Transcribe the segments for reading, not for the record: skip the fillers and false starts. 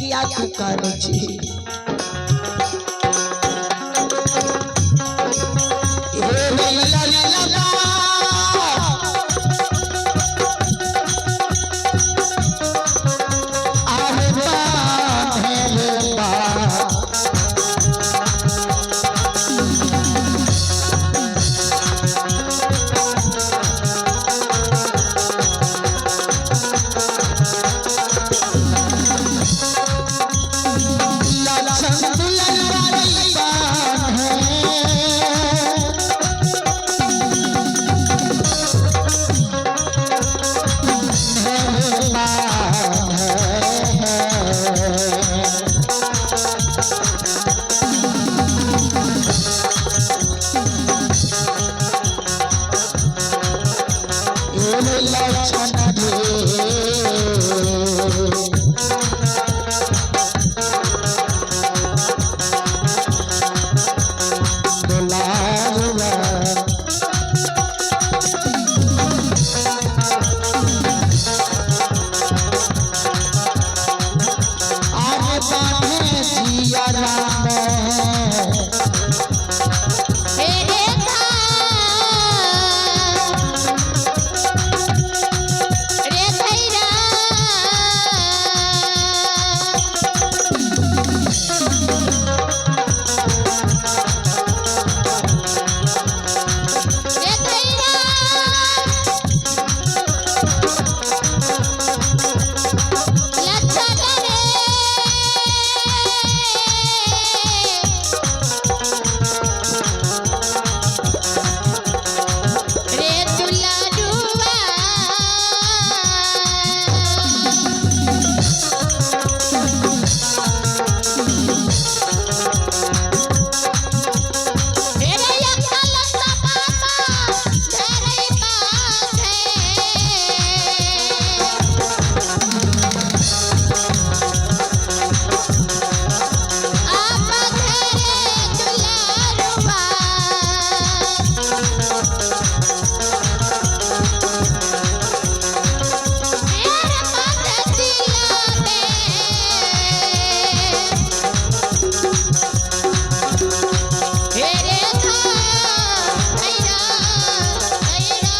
किया तू कानै छी? हे ला ला ला आरे बांधेल बा। लक्षण दुलरवाई बांधे। लक्षण रे। दुलारुआ। आरे बांधे सिया राम। हे रे रे भैरा। रे भैरा लक्षण रे रे दुलारुआ। रे अकल सबाबा धरे पास है। आप घरे दुलारुआ। मेरे पद दिला में हे रे था ऐरा ऐरा।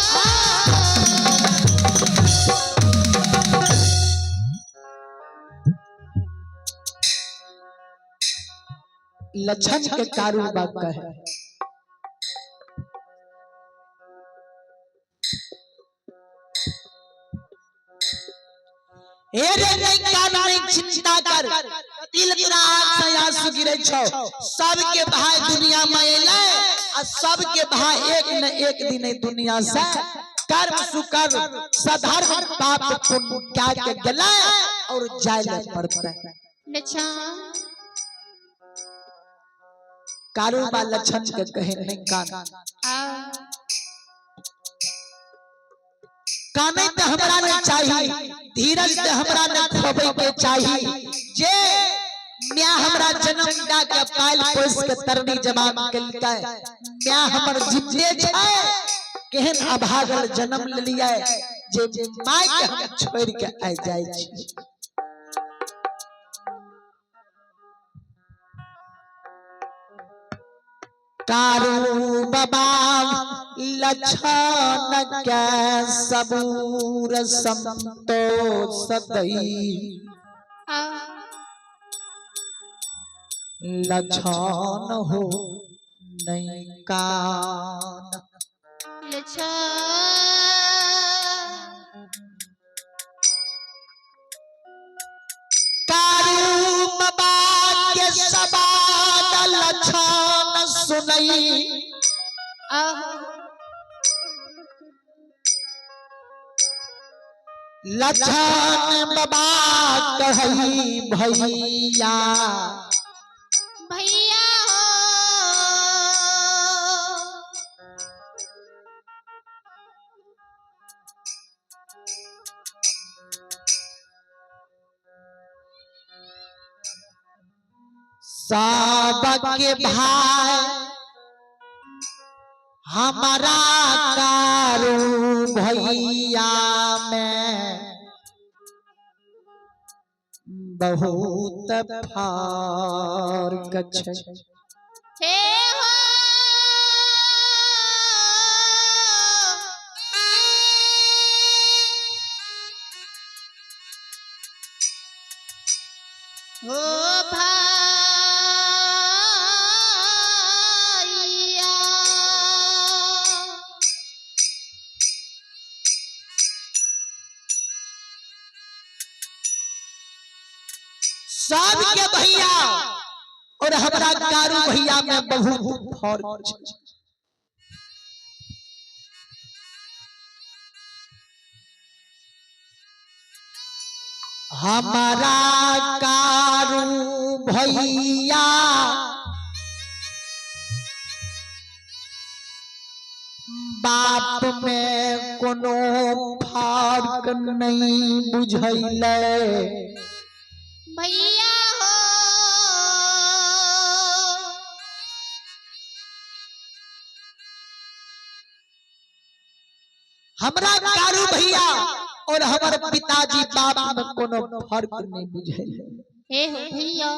लक्षण के कारू बाप का है। हे रे नहीं कान नहीं चिंता कर, दिल तोरा आँख से आंसू गिरे छौ। सबके भाई दुनिया में एलै आ सबके भाई एक न एक दिन एहि दुनिया से कर्म सुकर्म सधर्म पाप पुण्य क्या के गेलै और जाय ले पड़तै। लच्छा। कारू बा लक्षण के कहे नहीं कान। आ काने ते हमरा नहीं चाही, धीरज ते हमरा नहीं खोबे के चाही। जे म्या हमरा जन्म दा के पाल पोस के तरनी जवान केलकै, म्या हमर जिते छै, केहन अभागल जन्म लेलियै जे my के हम छोड़ के आ जाइ छी। कारू बाबा लक्षण के सबूर संतोष दई। आ लक्षण हो नहीं कान। लच्छा। कारू बाबा के सबाद लक्षण सुनई। आ लक्षण बाबा कहई भैया। भैया हो। सबके भाई हमारा कारू भैया में बहुत फर्क छै। हे हो। हो भैया। सबके भैया और हमरा कारू भैया में बहुत फर्क छै। हमारा कारू भैया बाप में कोनो फर्क नहीं बुझैले। भैया हो। हमरा कारू भैया और हमर पिताजी बाप में कोनो फर्क नहीं बुझैले। हे हो भैया।